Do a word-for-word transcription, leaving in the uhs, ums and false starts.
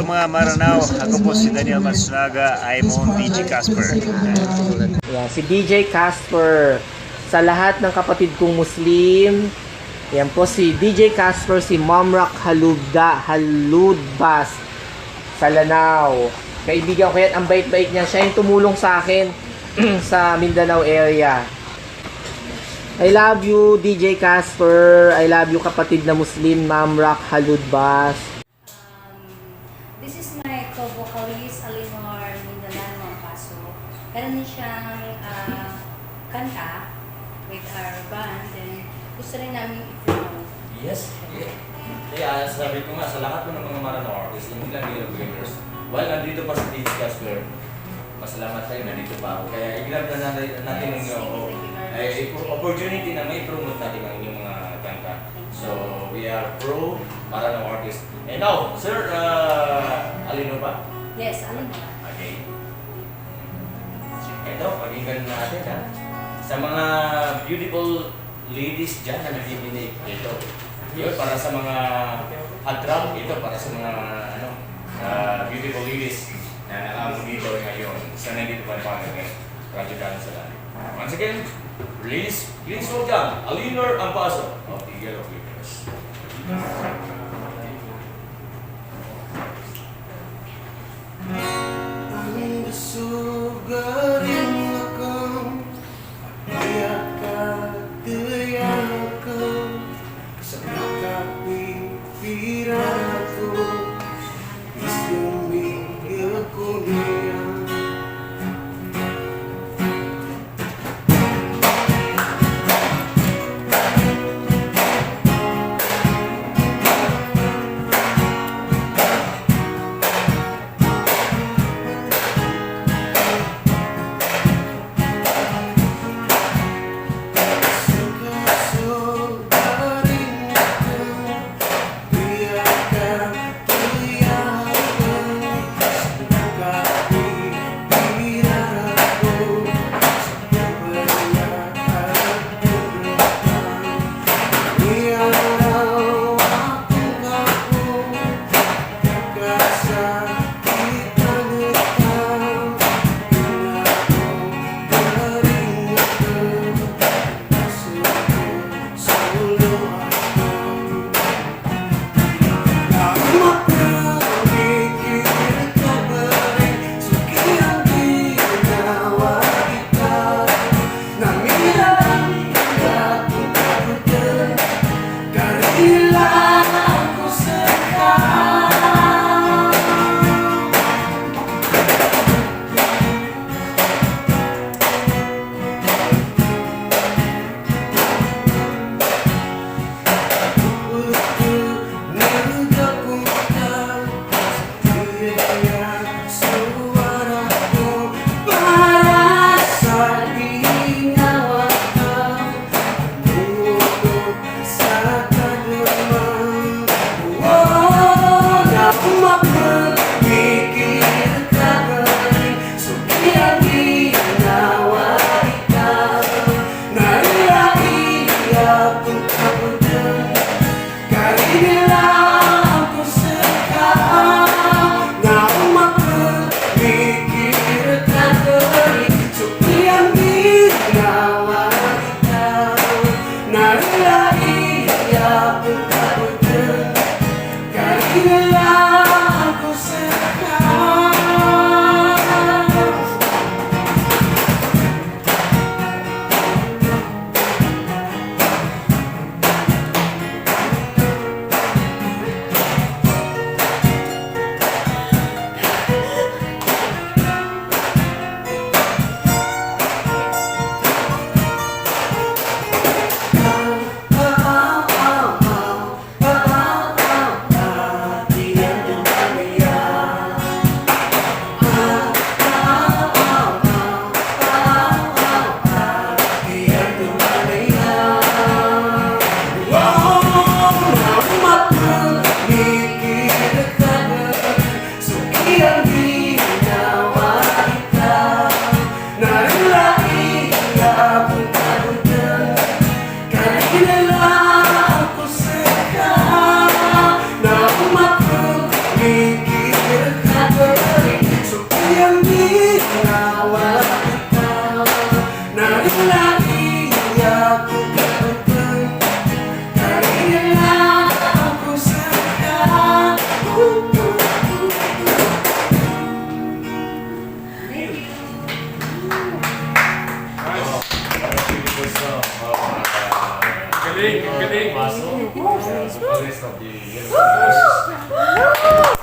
Mga Maranao, ako po si Daniel Matsunaga, I'm on D J Casper. Yan, si D J Casper. Sa lahat ng kapatid kong Muslim, yan po si D J Casper, si Mamrak Halubda, Haludbas, sa Lanao. Kaibigan ko yan, ang bait-bait niya. Siya yung tumulong sa akin sa Mindanao area. I love you, D J Casper. I love you, kapatid na Muslim, Mamrak Haludbas. Um, this is my co-vocalist, Alinor Mindalan Mampaso. Meron din siyang, ah, kanta with our band, and gusto rin namin i-promote. Yes. Yeah. Kaya sabi ko nga, sa lahat po ng mga Maranao artists, hindi lang Yellow Glitters. While nandito pa si D J Casper, masalamat tayo, nandito pa ako. Kaya i-grab na natin, natin ang, yes, thank you, thank you very much, ay, opportunity na may promote natin ang inyong mga kanta. Thank you. So, we are pro Maranao artist. And now, Sir, ah, Alinor ba? Yes, Alinor. Okay. Ito, pakinggan natin, ha. Sa mga beautiful ladies dyan na nakikinig, ito. Yun, para sa mga hadram, ito, para sa mga, ano, ah, beautiful ladies na naka-monitor ngayon sa nandito pa rin Radyo Daan sa Langit. Once again, please, please welcome Alinor Ampaso of the Yellow Glitters. Galing, galing.